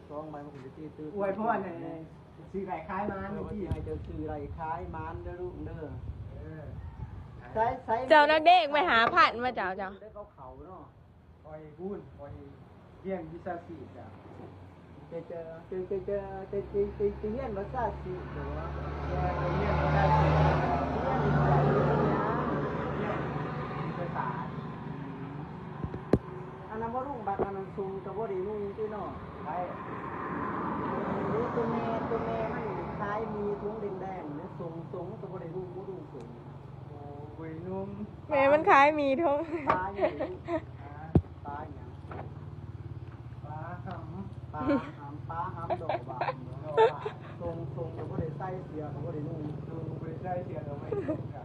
ສອງໃບ ມັນກໍຊິຕື່ນ ອວຍພອນໃຫ້ຊື້ໄດ້ຂາຍມານ ເອີ ເມື່ອກີ້ ໃຫ້ເຈົ້າຊື້ໄດ້ຂາຍມານເດີລູກເດີ. ເອີ ໃຊ້ ໃຊ້ ເຈົ້ານັກເດັກໄປຫາພັນມາເຈົ້າ ເຈົ້າ ໄດ້ເຂົ້າເຂົ້າເນາະ. ຂ້ອຍພຸ້ນ ຂ້ອຍຮຽນວິຊາຊີບຈ້ະ. ເຈົ້າ ເຈົ້າ ເຈົ້າ ເຈົ້າ ເຈົ້າ ເຈົ້າ ເຈົ້າ ເຈົ້າ ເຈົ້າຮຽນວິຊາຊີບເດີ ຮຽນວິຊາຊີບ ຮຽນວິຊາຊີບຫຍັງ? ຮຽນວິຊາສາດ. ອັນນັ້ນບໍ່ລຸງ ບັດອັນນັ້ນ ຊຸ່ງກໍບໍ່ໄດ້ນຸ່ງຕິເນາະ. ໃຜ? ໂຕແມ່ ໂຕແມ່ມັນຂາຍໝີ່ຖົງແດງໆ ເດ້ ຊຸ່ງ ຊຸ່ງກໍບໍ່ໄດ້ນຸ່ງ ບໍ່ນຸ່ງຊຸ່ງ. ໂອ້ ບໍ່ໄດ້ນຸ່ງ. ແມ່ມັນຂາຍໝີ່ຖົງ. ປາຫຍັງ? ປາຫຍັງ? ປາຫຳ. ປາຫຳ ປາຫຳດອກບານ. ດອກບານ. ຊົງ ຊົງກໍບໍ່ໄດ້ໃສ່ ເສື້ອກໍບໍ່ໄດ້ນຸ່ງ. ຊົງບໍ່ໄດ້ໃສ່ ເສື້ອກໍບໍ່ໄດ້ນຸ່ງ.